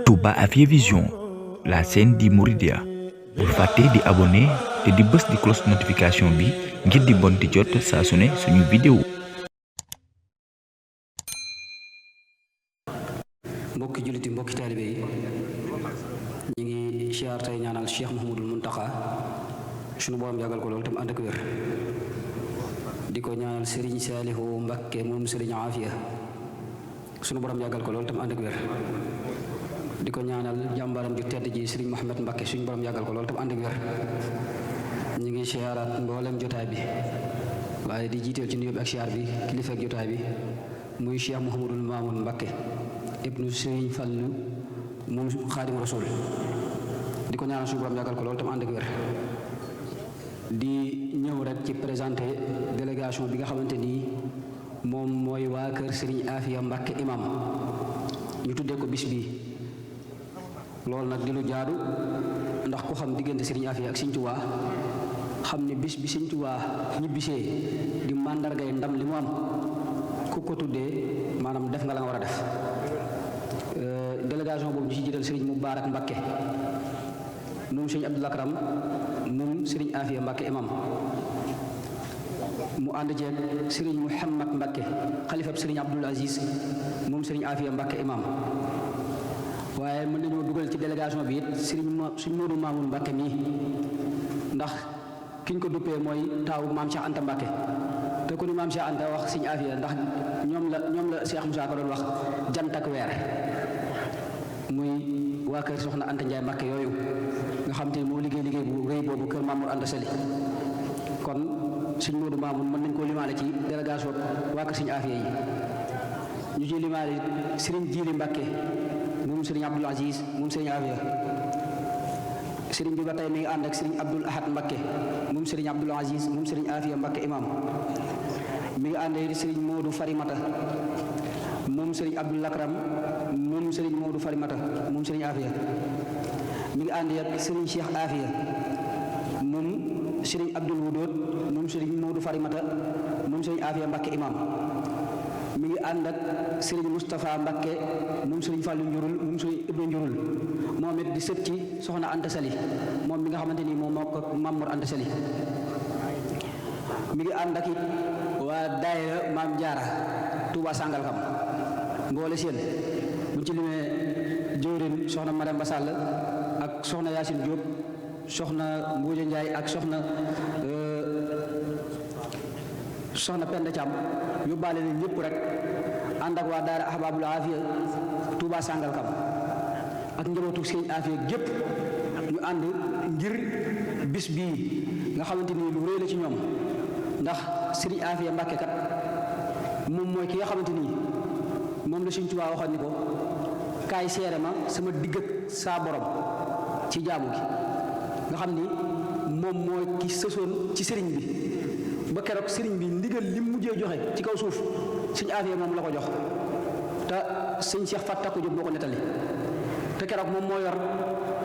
Touba Afia Vision, la chaîne di Mouridia. Bul fàtte di abonné te di bës di cloche notification bi ngir di bon di jot saa su ne suñu vidéo. mbokki juliti mbokki taalibe yi ñi ngi siyaar tey ñaanal Cheikh Mouhamadul Muntaxa suñu borom yàggal ko loolu tam ànd ak wér di ko ñaanal Serigne Saalihu Mbakke moom Serigne Afia suñu borom yàggal ko loolu tam ànd ak wér di ko ñaanal jàmbaram ju tedd ji Serigne Mohamed Mbakke suñu borom yàggal ko loolu tam ànd ak wér ñi ngi siyaaraat mboolem jotaay bi waaye di jiiteel ci nuyoo bi ak siyaar bi kilifa ak jotaay bi muy Cheikh Mouhamadul Mamoun Mbakke ibnu Sëriñ Fallu moom Xaadimu Rasuul di ko ñaanal suñu borom yàggal ko loolu tam ànd ak wér di ñëw rek ci présenté délégation bi nga xamante nii moom mooy waa kër Sëriñ Afia Mbakke imam ñu tuddee ko bis bi loolu nag di lu jaadu ndax ku xam diggante Sëriñ Afia ak Sëriñ Tuubaa xam ne bis bi Sëriñ Tuubaa ñibbisee di màndargay ndam li mu am ku ko tuddee maanaam def nga la nga war a def délégation boobu ñu ci jiital Serigne Mubaarak Mbakke moom Serigne Abdul Akram moom Serigne Afia Mbakke imam mu ànd ceeg Serigne Mouhamad Mbakke xalifab Serigne Abdul Aziz moom Serigne Afia Mbakke imam waaye mën nañoo dugal ci délégation bi it suñ Moodu Maamun Mbakke mii ndax kiñ ko duppee mooy taawu maam Cheikh Anta Mbakke te ku ni maam Cheikh Anta wax Serigne Afia ndax ñoom la Cheikh Moussa ko doon wax jant ak weer muy waa kër soxna Anta Ndiaye Mbakke yooyu nga xam te moo liggéey bu rëy boobu kër Mamour Anta Sali kon Serigne Modou Mamoun mën nañ koo limaale ci délégation waa kër Serigne Afia yi ñu ci limaale Serigne Jiili Mbakke moom Serigne Abdoul Aziz moom Serigne Afia Serigne bi ba tey mi ngi ànd ak Serigne Abdoul Ahad Mbakke moom Serigne Abdoul Aziz moom Serigne Afia Mbakke imam mi ngi ànd ak Serigne Modou Farimata moom Serigne Abdoul Akram moom Serigne Modou Farimata moom Serigne Afia mi ngi ànd ak Serigne Cheikh Afia moom Serigne Abdoul Wudoot moom Serigne Modou Farimata moom Serigne Afia Mbakke imam mi ngi ànd ak Serigne Moustapha Mbakke moom Serigne Fallou Njurul moom Serigne Ibra Njurul moom it di sët ci soxna Anta Sali moom mi nga xamante ni moom moo ko Mamour Anta Sali mi ngi ànd ak it waa daayira Maam Jaara Touba Sangalkam mboole seen buñ ci limee jëwrin soxna Mariam Ba Sall ak soxna Yacine Diop soxna Mbuuja Njaay ak soxna Penda Thiam yóbbaale leen ñëpp rek ànd ak waa daara Ahbabul Afia Touba Sangalkam ak njabootu Sëriñ Afia gépp ñu ànd ngir bis bii nga xamante ni lu réy la ci ñoom ndax Sëriñ Afia Mbakke kat moom mooy ki nga xamante ni moom la Sëriñ Tuubaa waxoon ni ko kaay seere ma sama digg ak saa borom ci jaamu gi nga xam ni moom mooy ki sësoon ci sëriñ bi ba keroog sëriñ bi ndigal li mu mujjee joxe ci kaw suuf Sëriñ Afia moom la ko jox te sëñ Cheikh Fatta ko jóg moo ko nettali te keroog moom moo yor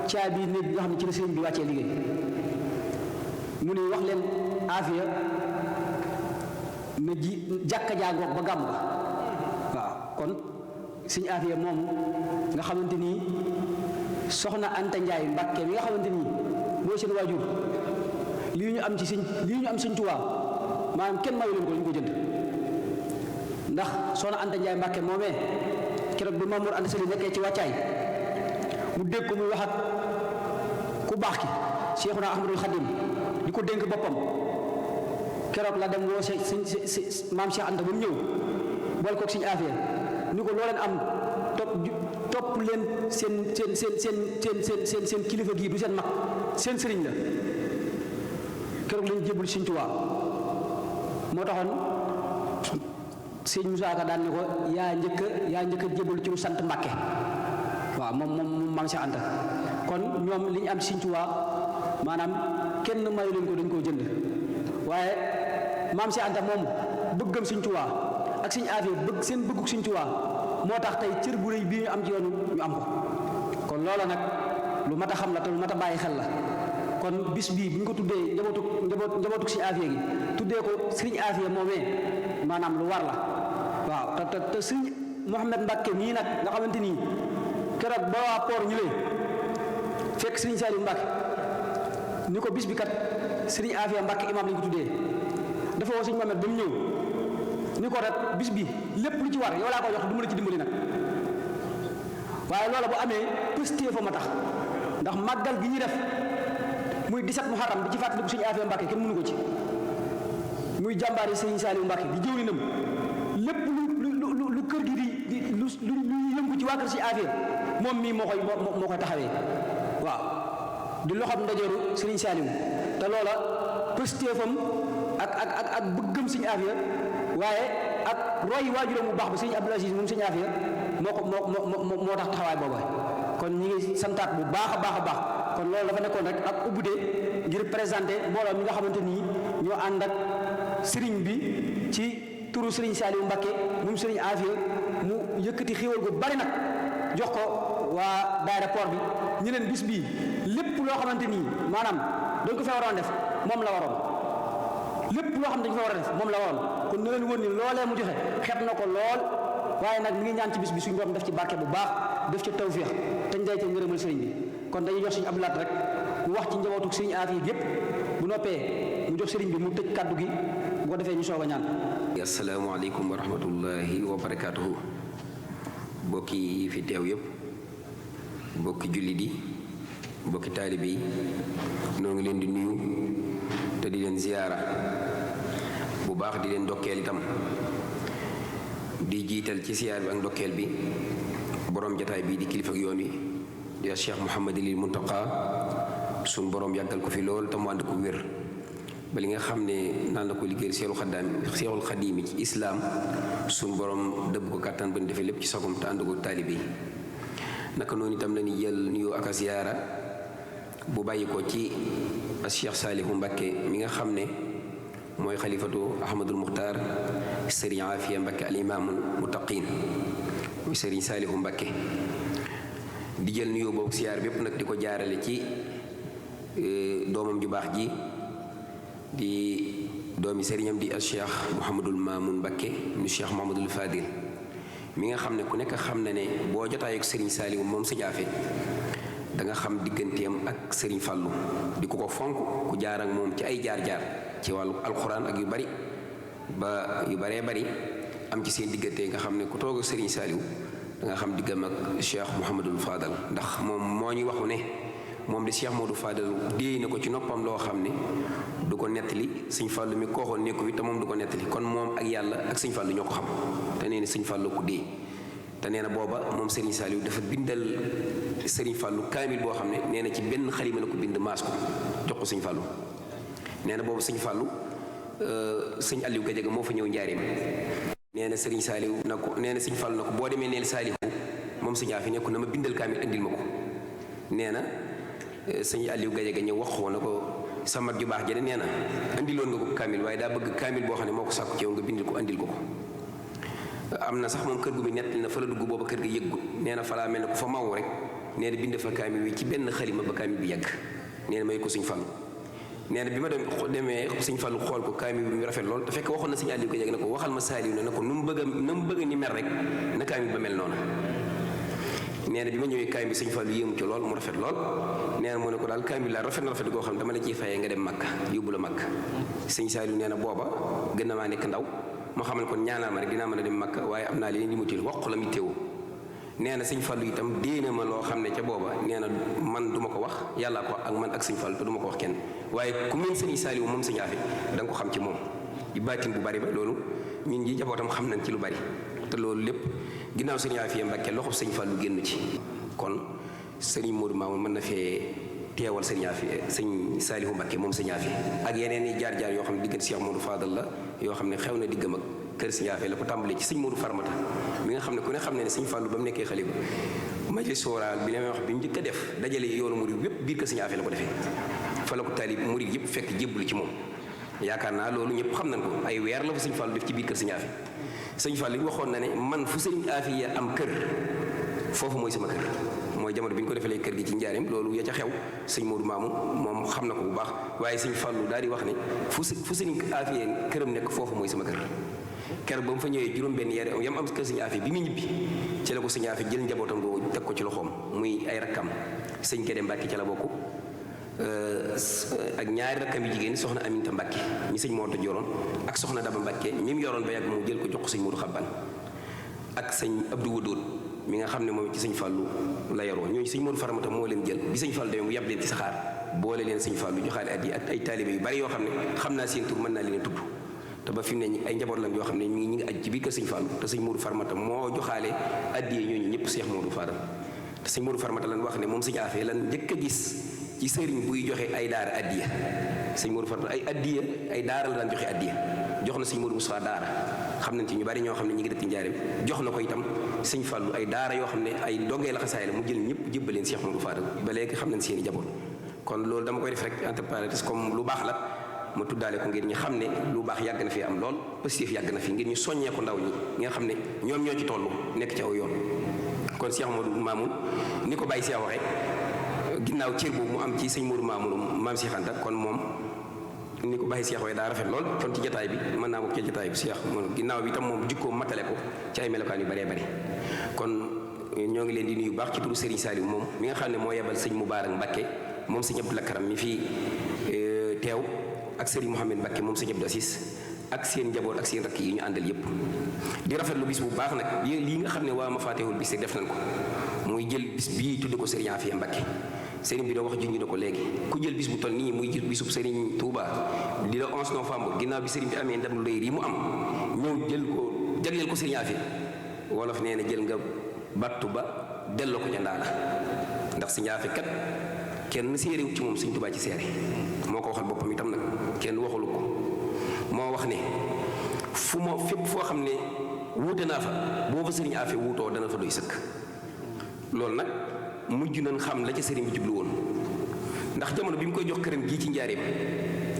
caabi néeg bi nga xam ne ci la sëriñ bi wàccee liggéey mu ni wax leen Afia na ji jàkka jàngoog ba gàmm ba waaw kon Sëriñ Afia moom nga xamante ni soxna Anta Ndiaye Mbakke mi nga xamante ni mooy seen waajur lii ñu am Sëriñ Tuubaa maanaam kenn mayu leen ko ñu ko jënd ndax soxna Anta Ndiaye Mbakke moomee keroog bi Mamour Anta Sali nekkee ci wàccaay mu dégg ko muy wax ak ku baax ki Cheikhuna Ahmadul Khadim di ko dénk boppam keroog la dem woo maam Cheikh Anta ba mu ñëw boole koog Sëriñ Afia ni ko loo leen am topp leen seen kilifa gii du seen mag seen sëriñ la keroog lañ jébul Sëriñ Tuubaa moo taxoon Sëriñ Moussa Ka daan ni ko yaa njëkk a jébul ci mu sant Mbakke waaw moom maam Cheikh Anta kon ñoom li ñu am Sëriñ Tuubaa maanaam kenn mayu leen ko dañ koo jënd waaye maam Cheikh Anta moom bëggam Sëriñ Tuubaa ak Sëriñ Afia seen bëgguk Sëriñ Tuubaa moo tax tey cër bu rëy bii ñu am ci yoonu ñu am ko kon loola nag lu mat a xam la te lu mat a bàyyi xel la kon bis bii bu ñu ko tuddee njabootu Sëriñ Afia gi tuddee ko Sëriñ Afia moomee maanaam lu war la waaw te Sëriñ Mouhamed Mbacke mii nag nga xamante ni keroog ba waa Port ñëwee fekk sëriñ Saliou Mbacke ni ko bis bi kat sëriñ Afia Mbacke imam lañ ko tuddee dafa woo sëriñ Mouhamed ba mu ñëw ni ko rek bis bi lépp lu ci war yow laa ko jox du ma la ci dimbali nag waaye loola bu amee pëstee fa ma tax ndax màggal gi ñuy def muy 17 Muharram di ci fàttaliku sëriñ Afia Mbacke kenn mënu ko ci muy jàmbaari sëriñ Saliou Mbacke di jëwrinam lépp lu kër gi di lu yëngu ci waa kër si Afia moom mii moo koy taxawee waaw di loxoom ndajeeru sëriñ Saliou te loola pëstéefam ak bëggam sëriñ Afia waaye ak roy waajuram bu baax ba sëriñ Abdoul Aziz moom sëriñ Afia moo tax taxawaay booba kon ñi ngi santaat bu baax a baax kon loolu dafa nekkoon rek ak ubbude ngir présenté mbooloo mi nga xamante nii ñoo ànd ak sëriñ bi ci turu sëriñ Saliou Mbacke moom sëriñ Afia mu yëkkati xéwal gu bari nag jox ko waa daayira Port bi ñu leen bis bii lépp loo xamante nii maanaam dañ ko fa waroon def moom la waroon lépp loo xam dañ ko fa war a def moom la waroon kon na leen wóor ni loolee mu joxe xeeb na ko lool waaye nag mi ngi ñaan ci bis bi suñu borom def ci barke bu baax def ci tawféex te ñu day ca ngërëmal sëriñ bi kon dañuy jox sëriñ Abdou Lahad rek mu wax ci njabootu sëriñ Afia yépp bu noppee mu jox sëriñ bi mu tëj kàddu gi bu ko defee ñu soog a ñaan. asalaamaaleykum wa rahmatullahi wa barakaatuhu. bokki yi fi teew yépp bokki jullit yi bokki taalibe yi noo ngi leen di nuyu te di leen ziyaara bu baax di leen ndokkeel itam di jiital ci siyaar bi ak ndokkeel bi borom jataay bii di kilifa ak yoon wi di Cheikh Mouhamadul Muntaqa sun borom yàggal ko fi lool te mu ànd ko wér ba li nga xam ne naan la ko liggéeyal Seexul Xadiim ci islaam sun borom dëbb ko kàttan ba ñu defee lépp ci sagum te ànd ko taalibe yi naka noonu itam la ñuy jël nuyoo ak a ziyaara bu bàyyi ko ci Cheikh Saalihu Mbacke mi nga xam ne mooy xalifatu Ahmadul Muxtaar sëriñ Afia Mbacke al imaamul muttaqin muy sëriñ Saalihu Mbacke di jël nuyoo boobu siyaar bépp nag di ko jaarale ci doomam ju baax ji di doomi sëriñam di al Cheikh Mouhamadul Mamoun Mbacke mu Cheikh Mouhamadul Fadil mi nga xam ne ku nekk xam na ne boo jotaay ak sëriñ Saalihu moom sëñ Afia da nga xam digganteem ak sëriñ Fallou di ko fonk ku jaar ak moom ci ay jaar-jaar ci wàllu alxuraan ak yu bari ba yu baree bari am ci seen diggante nga xam ne ku toog ak sëriñ Saalihu da nga xam diggam ak Cheikh Mouhamadul Fadal ndax moom moo ñu waxu ne moom di Cheikh Modou Fadal déey na ko ci noppam loo xam ne du ko nettali sëñ Fallou mi koo xoon nekku fi te moom du ko nettali kon moom ak yàlla ak sëñ Fallou ñoo ko xam te nee na sëñ Fallou ku déey te nee na booba moom Serigne Saliou dafa bindal Serigne Fallou kaamil boo xam ne nee na ci benn xalima la ko bind maas ko jox ko sëñ Fallou nee na boobu sëñ Fallou sëñ Aliou Gadiaga moo fa ñëw njaareem nee na Serigne Saliou na ko nee na sëñ Fallou na ko boo demee neel Saliou moom sëñ Afia nekku na ma bindal kaamil andil ma ko nee na sëñ Aliou Gadiaga ñëw wax ko na ko sa mat ju baax ja de nee na andiloon nga ko kaamil waaye daa bëgg kaamil boo xam ne moo ko sàkku ci yow nga bindil ko andil ko ko am na sax moom kër gu bi nett na fa la dugg booba kër ga yëggut nee na fa laa mel ne ku fa maw rek nee na bind fa kaamil wi ci benn xalima ba kaamil bi yàgg nee na may ko sëñ Fallu nee na bi ma demee sëñ Fallu xool ko kaamil bi mu rafet lool te fekk waxoon na sëñ Aliou Gadiaga ne ko waxal ma Saaliw ne ko nu mu bëgg ni mel rek na kaamil ba mel noona nee na bi ma ñëwee kaamil bi sëñ Fallu yéemu ci lool mu rafet lool nee na mu ne ko daal kaamil laa rafet na rafet goo xam dama la ciy fayee nga dem Makka yóbbu la Makka sëñ Saaliw nee na booba gën na maa nekk ndaw moo xam ne kon ñaanal ma rek dinaa mën a dem Makka waaye am naa leen li mu til wax la mu teewu nee na sëñ Fallu itam déena ma loo xam ne ca booba nee na man du ma ko wax yàllaa ko ak man ak sëñ Fallu te du ma ko wax kenn waaye ku mel sëñ Saaliw moom sëñ Afia da nga ko xam ci moom di baatin bu bari ba loolu ñun ñi jabootam xam nañ ci lu bari te loolu lépp ginnaaw sëñ Afia Mbàkke loxob sëñ Fallu génn ci kon sëriñ Modou Mamoun mën na fee teewal sëñ Afia sëñ Saalihu Mbàkke moom sëñ Afia ak yeneen i jaar-jaar yoo xam ne diggante Cheikh Modou Fadal la yoo xam ne xew na diggam ak kër sëñ Afia la ko tàmbalee ci sëñ Modou Farmata mi nga xam ne ku ne xam ne ne sëñ Fallu ba mu nekkee xalifa majlis sooraal bi la may wax bi mu njëkk a def dajale yoonu murid yépp biir kër sëñ Afia la ko defee fa la ko taalib murid yëpp fekk jébbalu ci moom yaakaar naa loolu ñëpp xam nañ ko ay weer la fa sëñ Fallu def ci biir kër sëñ Afia sëñ Fallu yi waxoon na ne man fu sëñ Afia am kër foofu mooy sama kër mooy jamono bi ñu ko defalee kër gi ci njaareem loolu ya ca xew sëñ Modou Mamoun moom xam na ko bu baax waaye sëñ Fallu daal di wax ne fu sëñ Afia këram nekk foofu mooy sama kër keroog ba mu fa ñëwee juróom-benn yare yam am kër sëñ Afia bi mu ñibbi ci la ko sëñ Afia jël njabootam boobu teg ko ci loxoom muy ay rakkam sëñ Gédé Mbàkke ca la bokk ak ñaari rakkam yu jigéen soxna Aminta Mbàkke ñi sëñ Moodu joroon ak soxna Daba Mbàkke mi mu yoroon ba yàgg mu jël ko jox ko sëñ Moodu Xabban ak sëñ Abdou Wadood mi nga xam ne moom ci sëñ Fàllu la yaroo ñooñu sëñ Moodu Faramata moo leen jël bi sëñ Fàllu demee mu yàb leen ci saxaar boole leen sëñ Fàllu joxaale addiya ak ay taalibe yu bari yoo xam ne xam naa seen tur mën naa leen tudd te ba fi mu ne ay njaboot lañ yoo xam ne ñi ngi aj ci biir kër sëñ Fàllu te sëñ Moodu Faramata moo joxaale addiya ñooñu ñëpp Seex Moodu Faadal te sëñ Moodu Faramata lan wax ne moom sëñ Afia lan njëkk a gis ci sëriñ buy joxe ay daara addiya sëñ Moodu Faramata ay addiya ay daara la daan joxe addiya jox na sëñ Moodu Mustafaa daara xam nañ ci ñu bari ñoo xam ne ñi ngi dëkk njaareem jox na ko itam sëñ Fàllu ay daara yoo xam ne ay dongee la xasaay la mu jël ñëpp jébbaleen Seex Moodu Faadal ba léegi xam nañ seeni jaboot kon loolu dama koy def rek entre parenthèses comme lu baax la ma tuddaale ko ngir ñu xam ne lu baax yàgg na fi am lool positif yàgg na fi ngir ñu soññee ko ndaw ñi nga xam ne ñoom ñoo ci toll nekk ci aw yoon kon Seex Moodu Maamun ni ko bàyyi Seex waxee ginnaaw cër boobu mu am ci sëñ Moodu Maamun maam Seex Anta kon moom ni ko bàyyi Seex waxee daa rafet lool kon ci jataay bi mën naa bokk ci jataay bi Seex moom ginnaaw bi itam moom jikkoom matale ko ci ay melokaan yu bëree bëri kon ñoo ngi leen di nuyu baax ci turu Serigne Saliou moom mi nga xam ne moo yebal sëñ Mubaarak Mbàkke moom sëñ Abdou Lakaram mi fii teew ak Serigne Mouhamed Mbacke moom sëñ Abdou Assis ak seen njaboot ak seen rakk yi ñu àndal yépp di rafetlu bis bu baax nag lii nga xam ne waa Mafatihul Bichri def nañ ko muy jël bis bii tudde ko Serigne Afia Mbacke Serigne bi doo wax junñu na ko léegi ku jël bis bu toll nii muy jël bisub Serigne Touba di la 11 novembre ginnaaw bi Serigne bi amee ndam lu rëy yi mu am ñëw jël ko jagleel ko Serigne Afia wolof nee na jël nga battu ba delloo ko ca ndaa la ndax Serigne Afia kat kenn séeréwu ci moom sëñ Tuubaa ci seere moo ko waxal boppam itam nag kenn waxalu ko moo wax ne fu ma fépp foo xam ne wuute naa fa boo fa sëriñ Afia wuutoo dana fa doy sëkk loolu nag mujj nañ xam la ca sëriñ bi jublu woon ndax jamono bi mu koy jox këram gii ci njaareem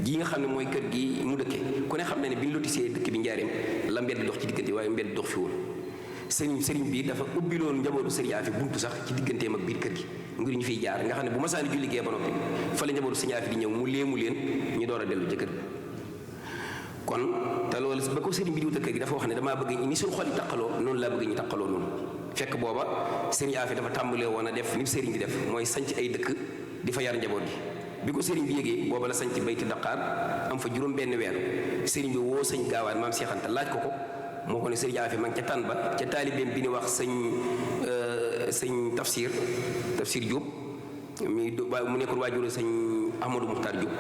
gii nga xam ne mooy kër gi mu dëkke ku ne xam ne ne bi ñu lotisee dëkk bi njaareem la mbedd dox ci diggante waaye mbedd dox fi woon sëriñ bi dafa ubbiloon njabootu sëriñ Afia buntu sax ci digganteem ak biir kër gi ngir ñu fiy jaar nga xam ne bu masaani julli gee ba noppi fa la njabootu sëriñ Afia di ñëw mu léemu leen ñu door a dellu ca kër gi kon te loolu ba ko sëriñ bi di wutal kër gi dafa wax ne damaa bëgg ni suñu xol yi taqaloo noonu laa bëgg ñu taqaloo noonu fekk booba sëriñ Afia dafa tàmbalee woon a def ni sëriñ bi def mooy sanc ay dëkk di fa yar njaboot gi bi ko sëriñ bi yégee booba la sanc bayti Daqaar am fa juróom benn weer sëriñ bi woo sëñ Gaawaan maam Seex Anta laaj ko ko moo ko ne sëriñ Afia ma ngi ca tànn ba ca taalibeem bi ni wax sëñ Tafsir Diop mu nekkoon waajur sëñ Ahmadou Muxtaar Diop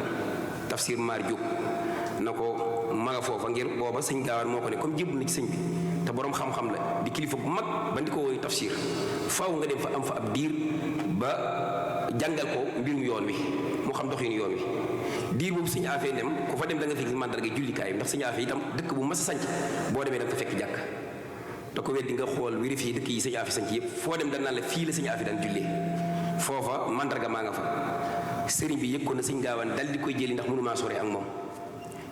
Tafsir Maar Diop na ko ma nga foofa ngir booba sëñ Gaawaan moo ko ne comme jébbu na ci sëñ bi te borom xam-xam la di kilifa bu mag ba ndi ko woy Tafsir faaw nga dem fa am fa ab diir ba jàngal ko mbirum yoon wi mu xam doxinu yoon wi diir boobu sëñ Afia dem ku fa dem da nga fi gis mandarga jullikaay ndax sëñ Afia itam dëkk bu mas a sanc boo demee da nga fa fekk jàkk da ko weddi nga xool vérifié dëkk yi sëñ Afia sanc yëpp foo dem dañ naan la fii la sëñ Afia daan jullee foofa mandarga maa nga fa sëriñ bi yëg ko na sëñ Gaawaan dal di koy jëli ndax mënu maa sore ak moom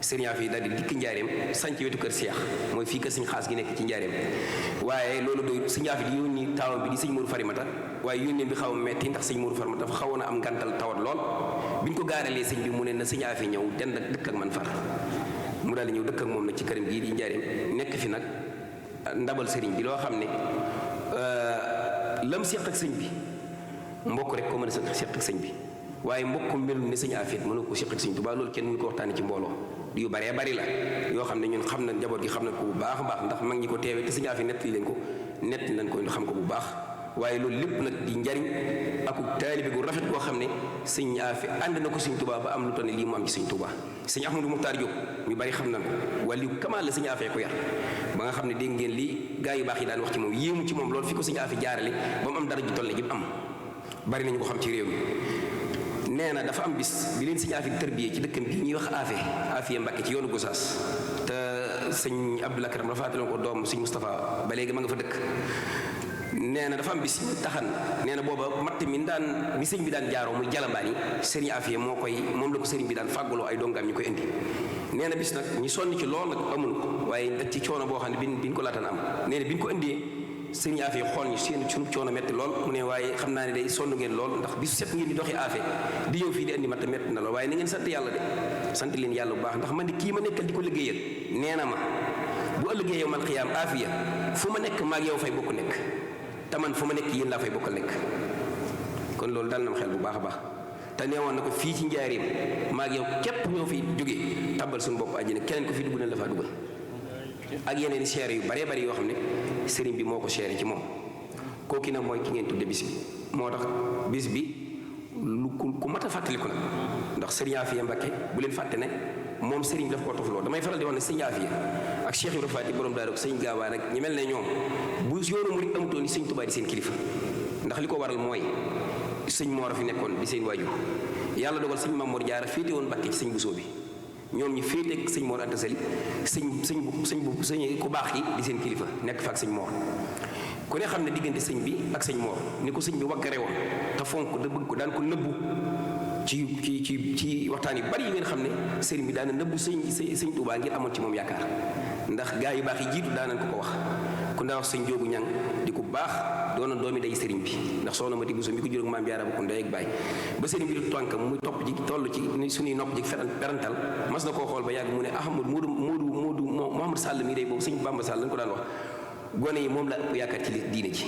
sëriñ Afia daal di dikk njaareem sanc wetu kër Seex mooy fii kër sëñ Xaas gi nekk ci njaareem waaye loolu doy sëñ Afia di yónni taawam bi di sëñ Moodu Farimata waaye yónnee bi xaw a metti ndax sëñ Moodu Farimata dafa xawoon a am ngàntal tawat lool bi ñu ko gaaralee sëñ bi mu ne na sëñ Afia ñëw dend ak dëkk ak man far mu daal di ñëw dëkk ak moom nag ci këram gii di njaareem nekk fi nag ndabal sëriñ bi loo xam ne lam seq ak sëñ bi mbokk rek ko mën a seq ak sëñ bi waaye mbokk melul ne sëñ Afia mënu ko seq ak sëñ Tuubaa loolu kenn mënu ko waxtaane ci mbooloo yu baree bari la yoo xam ne ñun xam na njaboot gi xam na ko bu baax a baax ndax mag ñi ko teewee te sëñ Afia nettali leen ko nettali nañ ko xam ko bu baax waaye loolu lépp nag di njariñ aku taalibe gu rafet boo xam ne sëñ Afia ànd na ko sëñ Tuubaa ba am lu toll ne lii mu am ci sëñ Tuubaa sëñ Ahmadou Muxtaar Diop ñu bari xam nañ ko wala yu kamaal la sëñ Afia ko yar ba nga xam ne dégg ngeen li gaa yu baax yi daan wax ci moom yéemu ci moom loolu fi ko sëñ Afia jaarale ba mu am dara ju toll ne ji am bari nañu ko xam ci réew mi nee na dafa am bis bi leen sëñ Afia tërbiyee ci dëkkam gi ñuy wax Afia Mbàkke ci yoonu Gosaas te sëñ Abdou Lakaram rafaatale ko doom sëñ Moustapha ba léegi ma nga fa dëkk nee na dafa am bis taxan nee na booba matt mi daan mi sëñ bi daan jaaroo muy jalambaan yi sëriñ Afia moom la ko sëriñ bi daan fàggaloo ay dongaam ñu koy indi nee na bis nag ñu sonn ci lool nag amul ko waaye nag ci coono boo xam ne bi ñu ko laataan am nee na bi ñu ko indee sëriñ Afia xool ñu seen sunu coono metti lool mu ne waaye xam naa ne day sonn ngeen lool ndax bisu set ngeen di doxi Afia di yow fii di indi matt metti na lool waaye na ngeen sant yàlla de sant leen yàlla bu baax ndax man di kii ma nekkal di ko liggéeyal nee na ma bu ëllëgee yow man xiyaam aafiya fu ma nekk maag yow fay bokk nekk te man fu ma nekk yéen laa fay bokkal nekk kon loolu dal na ma xel bu baax a baax te neewoon na ko fii ci njaareem maag yow képp ñoo fi jógee tabbal suñu bopp àjjana keneen ko fi dugg na la faa dugal ak yeneen i seere yu baree bari yoo xam ne sëriñ bi moo ko seere ci moom kooki nag mooy ki ngeen tudde bis bi moo tax bis bi lu ku mat a fàttaliku nag ndax sëriñ Afiya Mbakke bu leen fàtte ne moom sëriñ bi daf koo tofloo damay faral di wax ne sëriñ Afiya ak Cheikh Ibrahima Faty borom daaru ak sëriñ Gaawaan ak ñi mel ne ñoom bu yoonu murid amutoon ni sëriñ Tuubaa di seen kilifa ndax li ko waral mooy sëñ Moor a fi nekkoon di seen waajur yàlla dogal sëñ Mamoor Jaara féete woon Mbakke ci sëñ Bousso bi ñoom ñu féete ak sëñ Moor Anta Sali sëñ ku baax yi di seen kilifa nekk fa ak sëñ Moor ku ne xam ne diggante sëñ bi ak sëñ Moor ni ko sëñ bi waggare woon te fonk da bëgg ko daan ko nëbbu ci waxtaan yu bari yi ngeen xam ne sëriñ bi daana nëbbu sëñ Tuubaa ngir amoon ci moom yaakaar ndax gaa yu baax yi jiitu daanañ ko wax ku ndaa wax sëñ Joogu Ñang di ku baax doona doomi day sëriñ bi ndax soxna ma di Buso mi ko juróom maam Jaara bokk ndey ak baay ba sëriñ bi du tànk muy topp ji toll ci suñuy nopp ji perantal mas na koo xool ba yàgg mu ne Moodu Mouhamad Sall mi day boobu sëñ Bamba Sall lañ ko daan wax gone yi moom la yaakaar ci diine ji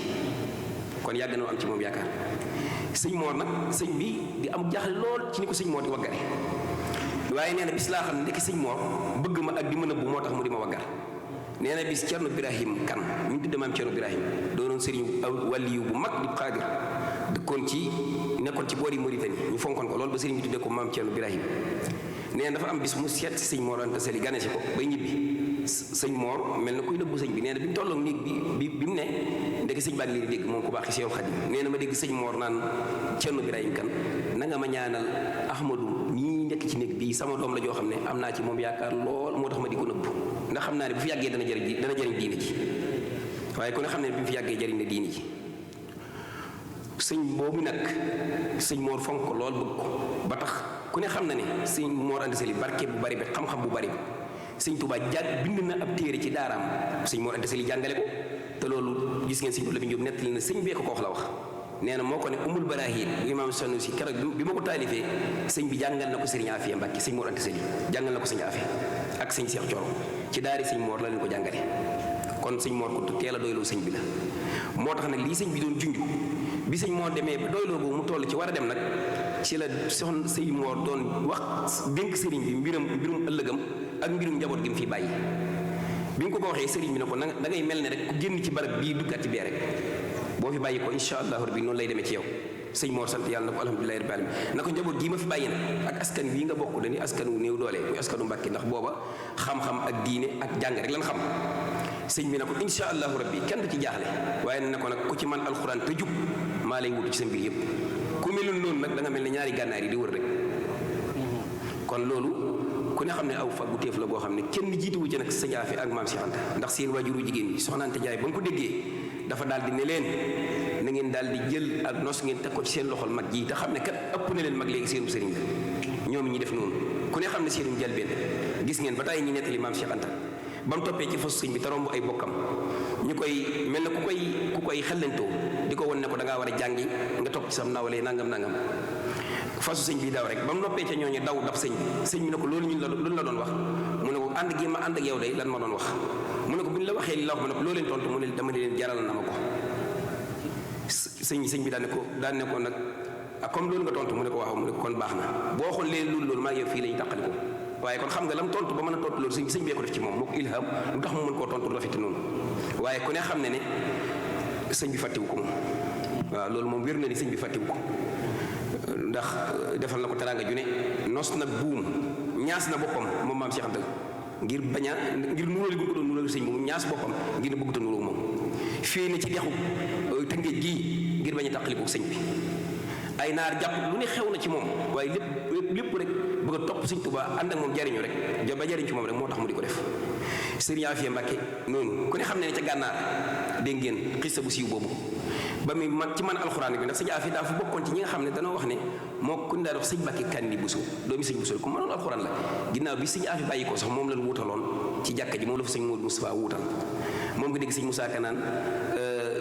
kon yàgg na am ci moom yaakaar sëñ Moor nag sëñ bi di am jaaxle lool ci ni ko sëñ Moor di waggare waaye nee na bis laa xam ne ndekki sëñ Moor bëgg ma ak di ma nëbbu moo tax mu di ma waggar nee na bis Cerno Birahim Kan mi ñu tudde maam Cerno Birahim doonoon sëriñ wàlliyu bu mag di xaadir nekkoon ci boori Mauritanie ñu fonkoon ko loolu ba sëriñ bi tudde ko maam Cerno Birahim nee na dafa am bis mu seet si sëñ Moor Anta Sali gane si ko bay ñibbi sëñ Moor mel na kuy nëbbu sëñ bi nee na bi mu tolloog néeg bi mu ne ndeke sëñ baa ngi leen di dégg moom ku baax ci Seexul Xadiim nee na ma dégg sëñ Moor naan Cerno Birahim Kan na nga ma ñaanal Ahmadu ñii nekk ci néeg bii sama doom la joo xam ne am naa ci moom yaakaar lool moo tax ma di ko nëbbu ndax xam naa ne bu fi yàggee dana jëriñ diine ji waaye ku ne xam ne bi mu fi yàggee jëriñ na diine ji sëñ boobu nag sëñ Moor fonk ko lool bëgg ko ba tax ku ne xam na ne sëñ Moor Anta Sali barke bu bari bi xam-xam bu bari bi sëñ Tuubaa bind na ab téere ci daaraam sëñ Moor Anta Sali jàngale ko te loolu gis ngeen sëñ Abdou Lamin Jóob nettali na sëñ bee ko wax la wax nee na moo ko ne umul baraahiin bu imaam Sanusi keroog bi ma ko taalifee sëñ bi jàngal na ko sëriñ Afiya Mbàkke sëñ Moor Anta Sali jàngal na ko sëñ Afiya ak sëñ Seex Coro ci daari sëñ Moor la leen ko jàngale kon sëñ Moor ko teel a doyloo sëñ bi la moo tax nag lii sëñ bi doon junj bi sëñ Moor demee ba doyloo boobu mu toll ci war a dem nag ci la soxna sëñ Moor doon wax dénk sëriñ bi mbirum ëllëgam ak mbirum njaboot gi mu fi bàyyi bi nga ko waxee sëriñ bi ne ko da ngay mel ne rek ku génn ci barab bii duggaat ci bee rek boo fi bàyyi ko insha allahu rabbi noonu lay demee ci yow sëñ Moor sant yàlla na ko alhamdulilahi rabbil alamin na ko njaboot gii ma fi bàyyi nag ak askan bii nga bokk dañuy askan wu néew doole muy askanu Mbàkke ndax booba xam-xam ak diine ak jàng rek lan xam sëñ bi na ko insha allahu rabbi kenn du ci jaaxle waaye ne ko nag ku ci man alxuraan te jub maa lay wutu ci sa mbir yëpp ku melul noonu nag da nga mel ne ñaari gànnaar yi di wër rek kon loolu ku ne xam ne aw faggu téef la boo xam ne kenn jiituwu ci nag sëñ Afiya ak maam Cheikh Anta ndax seen waajuru jigéen ñi soxna Anta Jaay ba mu ko déggee dafa daal di ne leen na ngeen daal di jël ak nos ngeen teg ko ci seen loxol mag ji te xam ne kat ëpp na leen mag léegi seenu sëriñ la ñoom ñi def noonu ku ne xam ne seenu njëlbeen gis ngeen ba tey ñi nettali maam Cheikh Anta ba mu toppee ci fasu sëñ bi te romb ay bokkam ñu koy mel na ku koy xellantoo di ko won ne ko da ngaa war a jàngi nga topp ci sam nawle nangam fasu sëñ bi daw rek ba mu noppee ca ñooñu daw daf sëñ bi ne ko loolu lu la doon wax mu ne ko ànd gi ma ànd ak yow day lan ma doon wax mu ne ko bu ñu la waxee li la wax ma ne ko loo leen tontu mu ne dama leen jaral na ma ko sëñ bi daan ne ko nag ak comme loolu nga tontu mu ne ko waaw mu ne ko kon baax na boo waxoon leen loolu maa ngi yow fii la ñu tàqali ko waaye kon xam nga lam tontu ba mën a tontu loolu sëñ bee ko def ci moom moo ko ilham lu tax mu mën koo tontu rafet noonu waaye ku ne xam ne sëñ bi fàttiwu ko moom waaw loolu moom wér na ni sëñ bi fàttiwu ko ndax defal na ko teraanga ju ne nos nag buum ñaas na boppam moom maam Cheikh Anta ngir nuróoli bu ko doon nuróoli sëñ moom ñaas boppam ngir ne bëggut a nuróo moom fii ne ci dexu Tëngéej gii ngir bañ a tàqaliko sëñ bi ay naar jàpp lu ne xew na ci moom waaye lépp rek bëgg a topp sëñ Tuubaa ànd ak moom jariñu rek ba jariñ ci moom rek moo tax mu di ko def sëriñ Afiya Mbàkke noonu ku ne xam ne ca gànnaar dégg ngeen xissa bu siiw boobu ba muy ci man alxuraan bi ndax sëñ Afiya daa fa bokkoon ci ñi nga xam ne danoo wax ne moo ku ñu daa dox sëñ Mbàkke Kanni Buso doomi sëñ Buso ku mënoon alxuraan la ginnaaw bi sëñ Afiya bàyyi ko sax moom lañ wutaloon ci jàkka ji moom la fa sëñ Moodu Mustafaa wuutal moom nga dégg sëñ Musaa Ka naan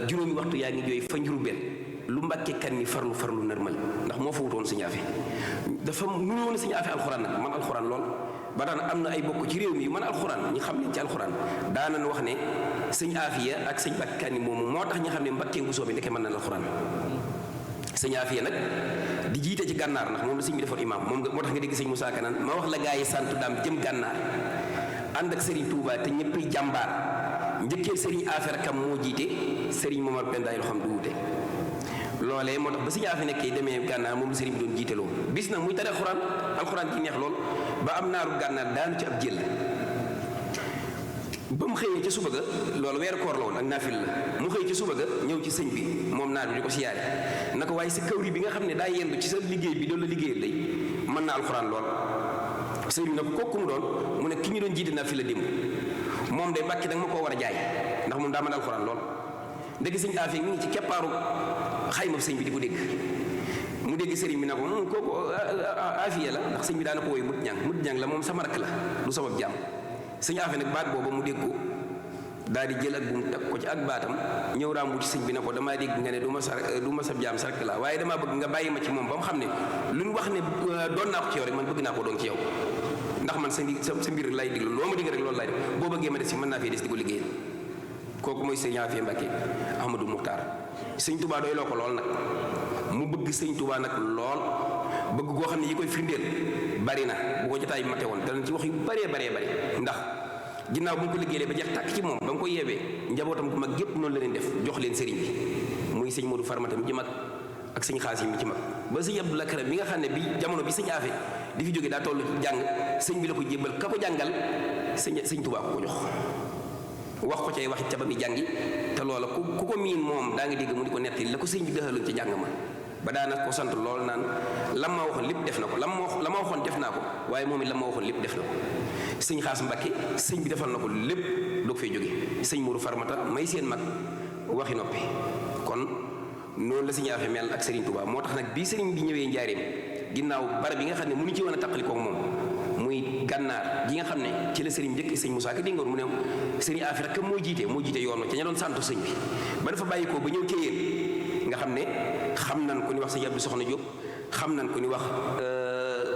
juróomi waxtu yaa ngi jooy fa Njurbel lu Mbàkke Kanni farlu nërmal ndax moo fa wutoon sëñ Afiya dafa mënoon sëñ Afiya alxuraan nag man alxuraan lool ba tax na am na ay bokk ci réew mi yu mën alxuraan ñi xam leen ci alxuraan daanañ wax ne sëñ Afiya ak sëñ Mbàkke Kanni moomu moo tax ñi xam ne Mbàkke bu soobee ndeke mën na alxuraan sëñ Afiya nag di jiite ci gànnaar ndax moom la sëñ bi defoon imaam moom moo tax nga dégg sëñ Moussa Ka naan ma wax la gaa yi santu daam jëm gànnaar ànd ak Serigne Touba te ñëppay jàmbaar njëkkee Serigne Affaire kam moo jiite Serigne Momar Penda lu xam du wute loolee moo tax ba sëñ Afiya nekkee demee gànnaar moom la Serigne bi doon jiiteloo bis nag muy tare alxuraan ci neex lool ba am naaru gànnaar daanu ci ab jël ba mu xëyee ca suba ga loolu weeru koor la woon ak naafil la mu xëy ca suba ga ñëw ci sëñ bi moom naar bi di ko siyaare na ko waaye sa kawri bi nga xam ne daa yendu ci sa liggéey bi doon la liggéeyal day mën na alxuraan lool sëñ bi na ko kooku mu doon mu ne ki ñu doon jiite naafil la démb moom de Mbàkke da nga ma koo war a jaay ndax moom daa mën alxuraan lool ndekki sëñ Afiya mi ngi ci keppaaru xayma sëñ bi di ko dégg mu dégg sëriñ bi na ko kooku Afiya la ndax sëñ bi daana ko woy mut ñang la moom sama rakk la du sama jaam sëñ Afiya nag baat booba mu dégg ko daal di jël ak bu mu teg ko ci ak baatam ñëw raam bu ci sëñ bi ne ko damaa dégg nga ne du ma sa jaam sa rakk la waaye damaa bëgg nga bàyyi ma ci moom ba mu xam ne lu ñu wax ne doon naa ko ci yow rek man bëgg naa ko doon ci yow ndax man sa mbir lay diglu loo ma digg rek loolu lay def boo bëggee ma des si mën naa fee des di ko liggéeyal kooku mooy sëñ Afiya Mbàkke Ahmadou Muxtaar sëñ Touba doy loo ko lool nag mu bëgg sëñ Touba nag lool bëgg koo xam ne yi koy firndeel bari na bu ko jotaay bi mate woon danañ ci wax yu bëree ndax ginnaaw bu ñu ko liggéeyee ba jeex tàkk ci moom ba nga ko yeewee njabootam gu mag gépp noonu la leen def jox leen sëriñ bi muy sëñ Modou Farmata mi ci mag ak sëñ Xaasim mi ci mag ba sëñ Abdou Lakram mi nga xam ne bi jamono bi sëñ Afiya di fi jógee daa toll jàng sëñ bi la ko jébbal ka ko jàngal sëñ Touba ko jox wax ko cay waxit ca ba muy jàngi te loola ku ko miin moom daa nga dégg mu di ko nettali la ko sëñ bi dëxaloon ca jàng ma ba daana ko sant lool naan lam ma waxoon lépp def na ko la ma waxoon def naa ko waaye moom it la ma waxoon lépp def na ko sëñ Xaas Mbàkke sëñ bi defal na ko lépp doog fay jóge sëñ Modou Farmata may seen mag waxi noppi kon noonu la sëñ Afiya mel ak Serigne Touba moo tax nag bii sëriñ bi ñëwee njaareem ginnaaw barab yi nga xam ne mënu ci woon a taqali koog moom muy gànnaar gi nga xam ne ci la sëriñ njëkk sëñ Moussa Ka dingoon mu ne sëriñ Afiya rek moo jiite yoon wa ca ña doon santu sëñ bi ba dafa bàyyi ko ba ñëw ca yéen nga xam ne xam nan ko ni wax sëñ Abdou Soxna Diop xam nan ko ni wax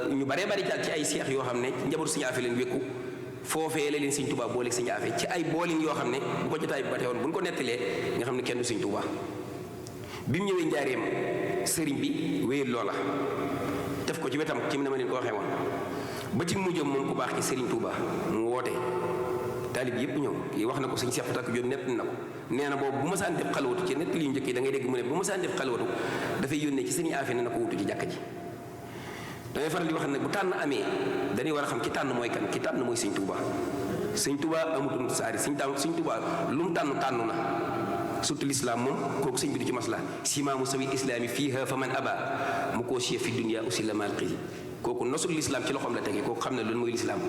ñu baree bari ci ay seex yoo xam ne njabootu sëñ Afiya leen wékku foofee la leen sëñ Touba boole sëñ Afiya ci ay boolin yoo xam ne bu ko jotaay bi ba teewoon bu ñu ko nettalee nga xam ne kenn du sëñ Touba bi mu ñëwee njaareem sëriñ bi wéyal loola def ko ci wetam ci na ma leen ko waxee woon ba ci mujjam moom ku baax ci Serigne Touba mu woote taalib yëpp ñëw kii wax na ko sëñ Cheikh Takk Diop nett na ko nee na boobu bu ma saan def xalwatu ci nett li njëkk yi da ngay dégg mu ne bu ma saan def xalwatu dafay yónnee ci Serigne Afiya ne na ko wutu ci jàkka ji dangay faral di wax nag bu tànn amee dañuy war a xam ki tànn mooy kan ki tànn mooy sëñ Touba sëñ Touba amutum saari sëñ Touba lu mu tànn na surtout l'islam moom kooku sëñ bi du ci masla simaamu sawi islaami fiiha fa man aba mu koo chef fi dunia aussi la mal xisi kooku nosul l'islam ci loxoom la tege kooku xam ne loolu mooy l'islam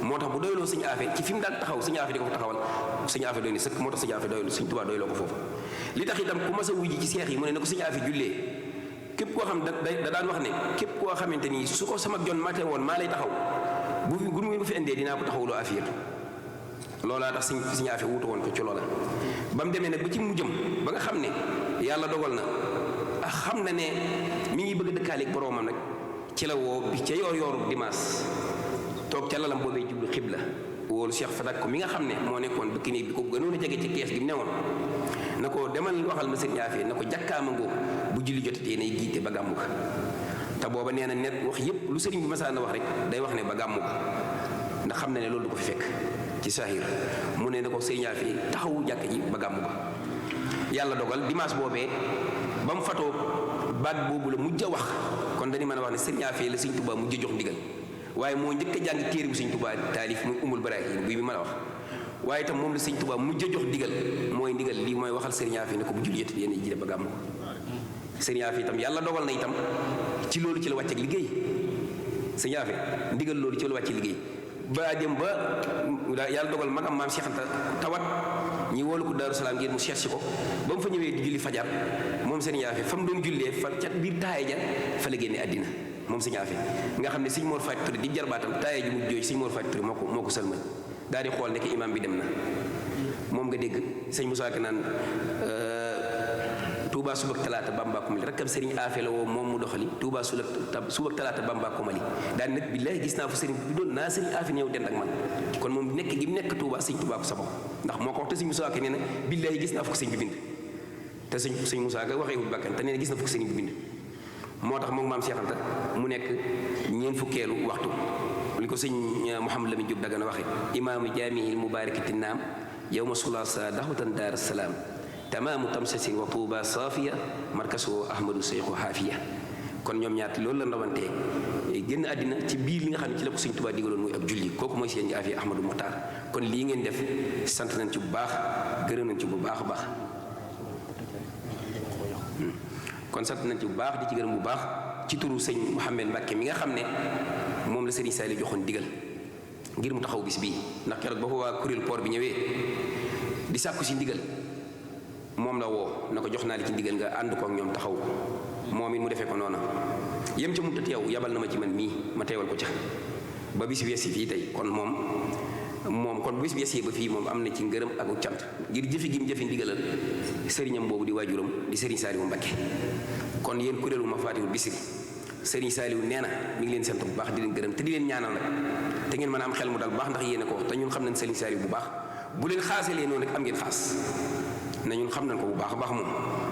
moo tax bu doyloo sëñ Afiya ci fi mu daan taxaw sëñ Afiya di ko fa taxawal sëñ Afiya doy ni sëkk moo tax sëñ Afiya doylu sëñ Touba doyloo ko foofu li tax itam ku mas a wujji ci seex yi mu ne na ko sëñ Afiya jullee képp koo xam da daan wax ne képp koo xamante ni su ko sama jon mate woon maa lay taxaw bu fi indee dinaa ko taxawuloo Afiyatu loolaa tax sëñ Afiya wutu woon ko ci loola ba mu demee nag ba ci mujjam ba nga xam ne yàlla dogal na xam na ne mi ngi bëgg a dëkkaaleeg boroomam nag ci la woo bi ca yooru dimanche toog ca lalam boobee jublu xibla wóolu Cheikh Fatak ko mi nga xam ne moo nekkoon bëkk néeg bi ko gënoon a jege ci kees gi mu newoon na ko demal waxal ma sëñ Afiya na ko jàkkaama ngoo bu julli jotatee nay jiite ba gàmmu ko te booba nee na net wax yépp lu sëriñ bi masaan na wax rek day wax ne ba gàmmu ko ndax xam na ne loolu du ko fi fekk ci sahir mu ne na ko sëriñ Afiya taxawu jàkk ji ba gàmmu ko yàlla dogal dimanche boobee ba mu fatoo baat boobu la mujj a wax kon dañu mën a wax ne sëriñ Afiya la sëriñ Touba mujj a jox ndigal waaye moo njëkk a jàng téere bu sëriñ Touba taalif muy umul baraahin bi mën a wax waaye itam moom la sëriñ Touba mujj a jox ndigal mooy ndigal lii mooy waxal sëriñ Afiya ne ko bu julli yéen ji ba gàmmu ko sëriñ Afiya itam yàlla dogal na itam ci loolu ci la wàcc ak liggéey sëriñ Afiya ndigal loolu ci la wàcc liggéey ba dem ba yàlla dogal magam maam Cheikh Anta tawat ñi woolu ko Daaru Salaam ngir mu seet si ko ba mu fa ñëwee di julli fajar moom sëriñ Afiya fa mu doon jullee fa ca biir taaya ja fa la génne àddina moom sëriñ Afiya nga xam ne sëñ Mor Faty Touré di jarbaatam taaya ji mu jooy sëñ Mor Faty Touré moo ko sëlmal daal di xool nekk imam bi dem na moom nga dégg sëñ Moussa Ka naan Touba suba ak talaata Bamba ko mali rakkam Serigne Afé la woo moom mu doxali Touba suba ak talaata Bamba ko mali daan nag billahi gis naa fa Serigne bi doon naa Serigne Afé ñëw dend ak man kon moom nekk gi mu nekk Touba Serigne Touba ko sabab ndax moo ko wax te Serigne Moussa Ka nee na billahi gis naa fa ko Serigne bi bind te Serigne Moussa Ka waxee wut bakkan te nee na gis na fa ko Serigne bi bind moo tax moom maam Cheikh Anta mu nekk ñeent fukkeelu waxtu li ko sëñ Mouhamed Lamine Diop Dagana waxe imaamu jaamihi mubarakati naam yawma sulasa daxwatan daar salaam tamaamu tamsasin wa tuuba saafiya markasu ahmadu seyxu haafiya kon ñoom ñaati loolu la ndawantee génn àddina ci biir li nga xam ne ci la ko sëñ Tuubaa digaloon muy ab julli kooku mooy seen Afia Ahmadou Mokhtar kon lii ngeen def sant nañ ci bu baax gërëm nañ ci bu baax a baax kon sant nañ ci bu baax di ci gërëm bu baax ci turu sëñ Mouhamed Mbacke mi nga xam ne moom la Serigne Saliou joxoon digal ngir mu taxaw bis bii ndax keroog ba fa waa kuréel port bi ñëwee di sàkku si ndigal moom la woo na ko jox naa li ci ndigal nga ànd ko ak ñoom taxaw moom it mu defee ko noona yem ca mu ta teew yabal na ma ci man mii ma teewal ko ca ba bis bi yegsi fii tey kon moom kon bu bis bi yegsee ba fii moom am na ci ngërëm ak cant ngir jëfi gi mu jëfi ndigalal sëriñam boobu di waajuram di Serigne Saliou Mbacke kon yéen kuréelu Mafatihul Bichri Serigne Saliou nee na mi ngi leen sant bu baax di leen gërëm te di leen ñaanal nag te ngeen mën a am xel mu dal bu baax ndax yéene ko te ñun xam nañ Serigne Saliou bu baax bu leen xaasalee noonu rek am ngeen xaas na ñun xam nañ ko bu baax a baax moom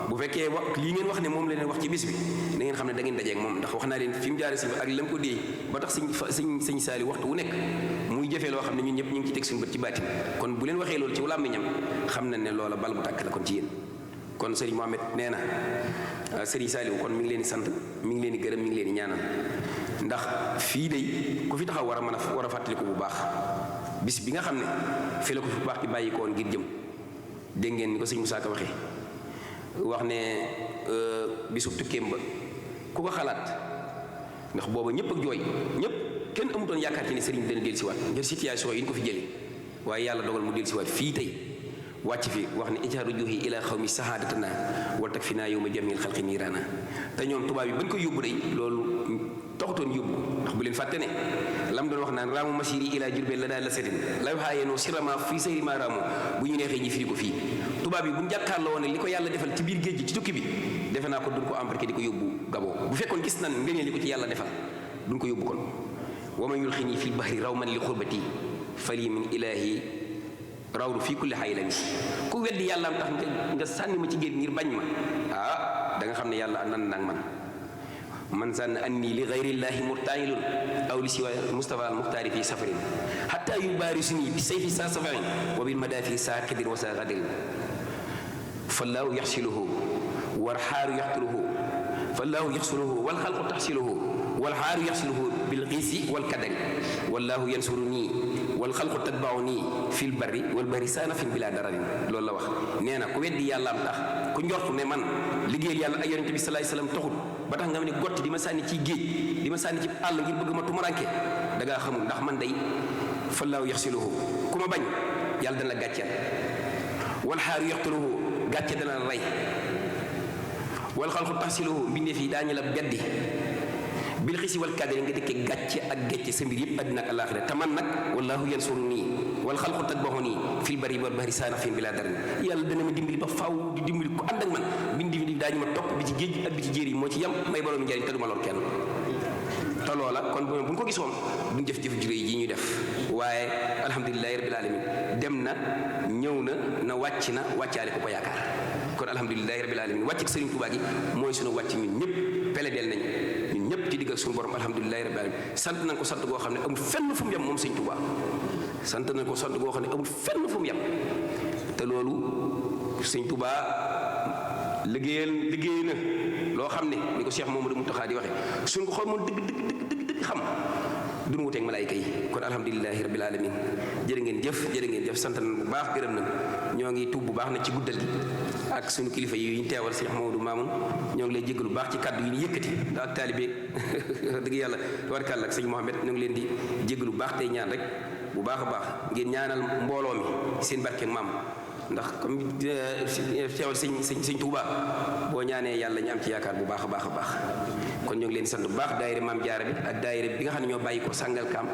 bu fekkee lii ngeen wax ne moom la leen wax ci bis bi da ngeen xam ne da ngeen dajeeg moom ndax wax naa leen fi mu jaare si ak lam ko déey ba tax sëñ Saliou waxtu wu nekk muy jëfee loo xam ne ñun ñëpp ñu ngi ci teg suñu bët ci baatin kon bu leen waxee loolu ci làmmiñam xam nañ ne loola bal bu tàkk la kon ci yéen kon Serigne Mohamed nee na Serigne Saliou kon mi ngi leen di sant mi ngi leen di gërëm mi ngi leen di ñaanal ndax fii day ku fi taxaw war a fàttaliku bu baax bis bi nga xam ne fii la ko fi baax ci bàyyi ko woon ngir jëm dégg ngeen ni ko sëñ Moussa Ka waxee wax ne bisu tukkeem ba ku ko xalaat ndax booba ñëpp ak jooy ñëpp kenn amutoon yaakaar ci ne sëriñ bi dana dellusiwaat ngir situation yi ñu ko fi jëlee waaye yàlla dogal mu dellusiwaat fii tey wàcc fi wax ne ijaaru juhi ila xawmi sahadatana wal tak fi naa yow ma jamil xalqi niiraana te ñoom tubaab yi bañ ko yóbbu day loolu taxutoon yóbbu ndax bu leen fàtte ne lam doon wax naan raamu masiri ila jurbel la daal la setin la waxaayeenoo sirama fii sayri ma raamu bu ñu neexee ñi firi ko fii tubaab yi bu ñu jàkkaarloo woon ne li ko yàlla defal ci biir géej gi ci tukki bi defe naa ko duñ ko embarqué di ko yóbbu Gabon bu fekkoon gis nan ngëneel li ko ci yàlla defal duñ ko yóbbu kon wa man yulxini fil bahri raw man li xurbati fali min ilahi rawdu fii kulli xaylami ku weddi yàlla am tax nga sànni ma ci géej ngir bañ ma da nga xam ne yàlla nan nag man zann anni li gayrillahi murtailun aw li siwa Mustafa al Muxtaari fi safarin hatta yubarisuni bi sayfi sa safarin wa bil madafi sa kadir wa sa qadrin fallahu yaxsiluhu wal xaaru yaxtuluhu fallahu yaxsiluhu wal xalqu taxsiluhu wal xaaru yaxsiluhu bil xiisi wal kadari wallahu yansuruni wal xalqu tatbauni fil barri wal bahri saanafin bila dararin loolu la wax nee na ku weddi yàlla am tax ku njortu ne man liggéeyal yàlla ak yonente bi salaay salaam taxul ba tax nga xam ne gotti di ma sànni ci géej di ma sànni ci àll ngir bëgg ma tumaranke da ngaa xamul ndax man day fallaahu yaxsiluhu ku ma bañ yàlla dana la gàcceel wal xaaru yaxtuluhu gàcce dana la rey wal xalqu taxsiluhu mbindeef yi daañu la beddi bil xisi wal kadari nga dëkkee gàcce ak gecce sa mbir yëpp àddina ak alaaxira te man nag wallaahu yansuruni wal xalqu tatbaxuni fil barri wal bahri saanafin bila darin yàlla dana ma dimbali ba faaw di dimbali ku ànd ak man bindi di daañu ma topp bi ci géej ak bi ci jéer yi moo ci yem may borom njariñ te du ma lor kenn te loola kon bu ñu ko gisoon duñ jëf-jëf juré yi ñu def waaye alhamdulilahi rabbil alamin dem na ñëw na wàcc na wàccaale ko yaakaar kon alhamdulilahi rabbil alamin wàcc ak Sëriñ Tuubaa gi mooy suñu wàcc ñun ñëpp peledeel nañ ñun ñëpp ci digg ak suñu borom alhamdulilahi rabbil alamin sant nañ ko sant goo xam ne amul fenn fu mu yem moom Sëriñ Tuubaa sant nañ ko sant goo xam ne amul fenn fu mu yem te loolu Sëriñ Tuubaa liggéey na loo xam ne ni ko Cheikh Mamadou Mountakha di waxe suñ ko xool moom dëgg xam duñu wuteeg malaayka yi kon alhamdulilahi rabbil alamin jërë ngeen jëf sant nañ bu baax gërëm nañ ñoo ngi tuub bu baax na ci guddal gi ak suñu kilifa yi ñu teewal Cheikh Mamadou Mamoun ñoo ngi lay jéggalu bu baax ci kàddu yi ñu yëkkati ndax ak taalibe dëgg yàlla warkàlla ak sëñ Mohamed ñoo ngi leen di jéggalu bu baax tey ñaan rek bu baax a baax ngeen ñaanal mbooloo mi seen barke maam ndax comme teewal sëñ Touba boo ñaanee yàlla ñu am ci yaakaar bu baax a baax a baax kon ñoo ngi leen di sant bu baax daayira Maam Jaara bi ak daayira bi nga xam ne ñoo bàyyi ko Sàngalkam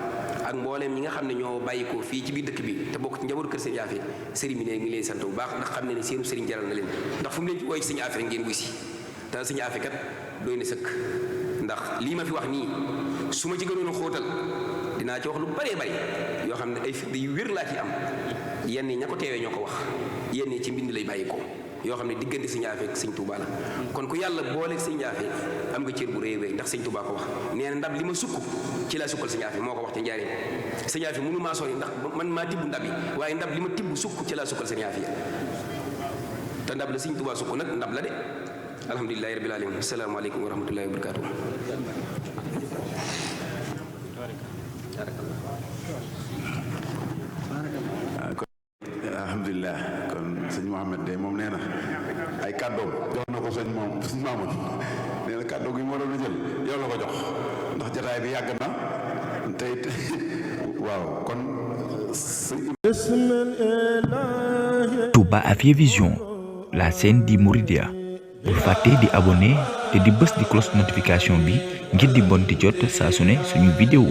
ak ak mbooleem ñi nga xam ne ñoo bàyyi ko fii ci biir dëkk bi te bokk ci njabootu kër sëñ Afia sëriñ bi ne ngi leen sant bu baax ndax xam ne ne seenu sëriñ jaral na leen ndax fu mu leen ci wooy ci sëñ Afia ngeen wuy si te sëñ Afia kat doy na sëkk ndax lii ma fi wax nii su ma ci gënoon a xóotal dinaa ci wax lu bëree bëri yoo xam ne ay firnde yu wér laa ci am yenn yi ña ko teewee ñoo ko wax yenn yi ci mbind lay bàyyi ko yoo xam ne diggante sëñ Afia ak sëñ Touba la kon ku yàlla booleeg sëñ Afia am nga cër bu rëy rëy ndax sëñ Touba ko wax nee na ndab li ma sukk ci laa sukkal sëñ Afia moo ko wax ci njaareem sëñ Afia mënu maa sori ndax man maa tibb ndab yi waaye ndab li ma tibb sukk ci laa sukkal sëñ Afia te ndab la sëñ Touba sukk nag ndab la de alhamdulilahi rabbil alamin asalaamaaleykum wa rahmatullahi wa barakatuh alhamdulilah kon sëñ Mouhamed de moom nee na ay kàddoom jox na ko sëñ Mamoun nee na kàddoo gi moo doon a jël yow la ko jox ndax jataay bi yàgg na te it waaw kon Touba Afia Vision, la chaîne di Mouridia. bul fàtte di abonné te di bës di cloche notification bi ngir di bon di jot saa su ne suñu vidéo